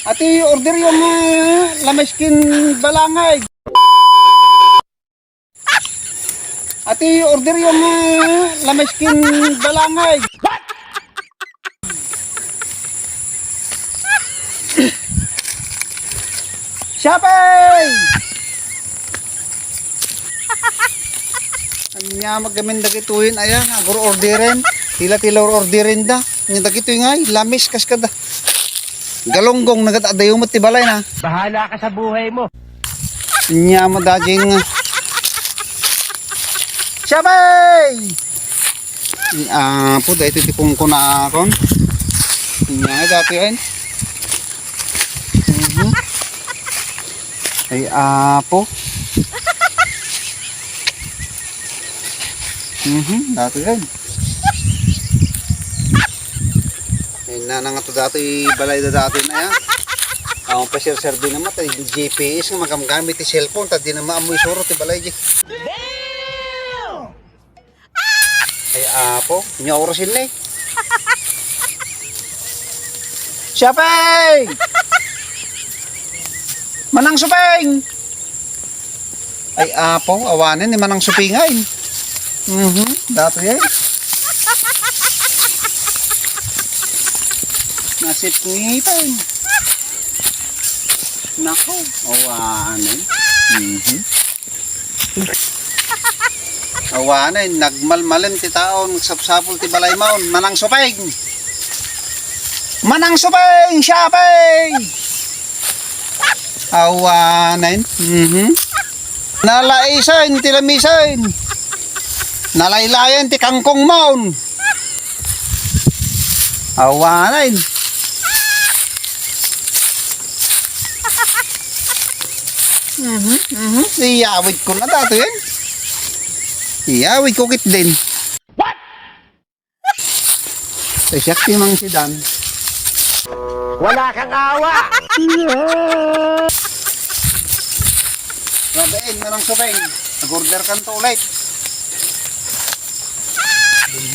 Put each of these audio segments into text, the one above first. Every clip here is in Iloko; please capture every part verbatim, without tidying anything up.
Ati, order yung, ah, lamis ken balangay. Ati, order yung, ah, lamis ken balangay. Shopee! Ania, magamin dagitoyen, aya, agur-orderen. Tila, tila orderen da. Ania dagitoy ngay, lamis kas kada. Galunggong, nagad-, adayo met ti balay na. Bahala ka sa buhay mo. Ania mo, daging. Shopee! Ah, po, dahil iti kungkuna akon. Ania, dati, ay. Mhm. Ay, apo. Mhm, dati, ay. Ay, nanang ato dati, balay da dati na, ya. Ako pa, sir, sir, di naman, tayo, G P S nga magamgamit ti cellphone, ta di naman amoy suro ti balay, di. Ay, apo, nya oras ini. Shopee! Manang Supeng! Ay, apo, awanen ni Manang Supeng ay. Mhm, dato yan. Nasip ngitan. Nako, awanen. Mhm. Awanen, nagmalmalem ti tao, nagsapsapul ti balay maon. Manang Supeng! Manang Supeng! Shopee! Awanen. Mhm. Nalaisen ti lamisen. Nalaylayen ti kangkong maon. Awanen. Mhm, mhm. Iyawid ko na dato yan. Iyawid ko kit din. Ay, siak ti Mang Sidan. Wala kang awa! Rabiin, Manang Supeng. Nag-order ka to ulit.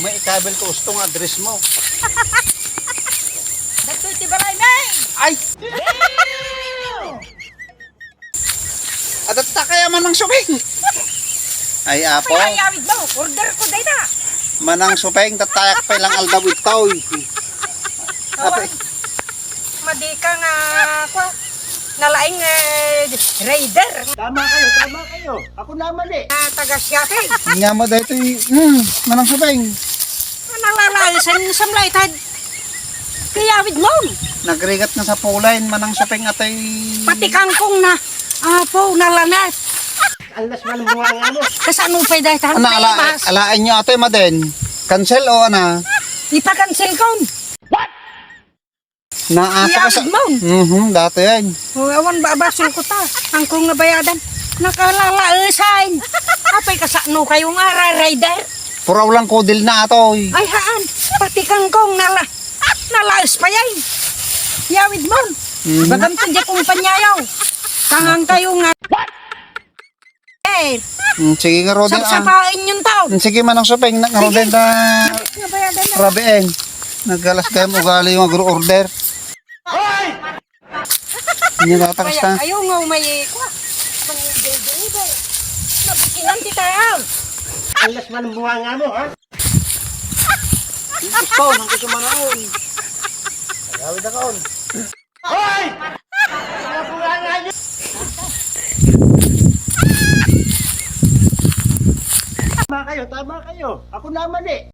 May ikabil ko gusto nga address mo. Dagtoy ti balay, May! Ay! Adatta kaya Manang Supeng? Ay, apo. Ay, ay, awid mo. Order ko dayta. Manang Supeng, tattayak pa ilang aldaw itoy. Apo. Awan. Madi ka nga, kwa, nalaing, eh, rider. Tama kayo, tama kayo. Ako naman eh. Ah, taga Siapig. Nga mo dito, hmm, Manang Supeng. Nalalasan sa mlaitad. Kayawid mo. Nagrigat na sa pulayan, Manang Supeng atay. Pati kangkong na. Apo, nalanas. Alas man mo nga ano. Kasano pa'y dahil Ana, ala, alain nyo atoy, Maden. Cancel o ana? Ipa-cancel ko. What? Naa pa ka sa Iyawid mo. Mhm, dati yan. O, awan ba, basol ko ta. Kangkong nga bayadan. Nakalalaesan. Apay kasano kayo nga rider? Puraw lang kudil na atoy. Ay, haan. Pati kangkong nala, nalaes pa yan. Yawid mo. Mhm. Bagam to di kumpanyayaw. Tangan kayo nga. Eh, Mm, sige nga, Roden, ah. Sapsapain yun tao. Mm, sige, Manang Supeng, na, Sige. Roden, da. Nabayadan na. Rabi, eh. Naggalas kayo mo ugali yung agro-order. Hoy! Hindi na takas Kaya, ka. Ayaw nga umay, kwa. Pang deliver. Mabukinan di tayo. Alas man ang bunga nga mo, ha? Gusto, nang gusto manaon. Ayawid na kaon. Hoy! Mga bunga nga nyo! Tama kayo, tama kayo. Ako naman eh.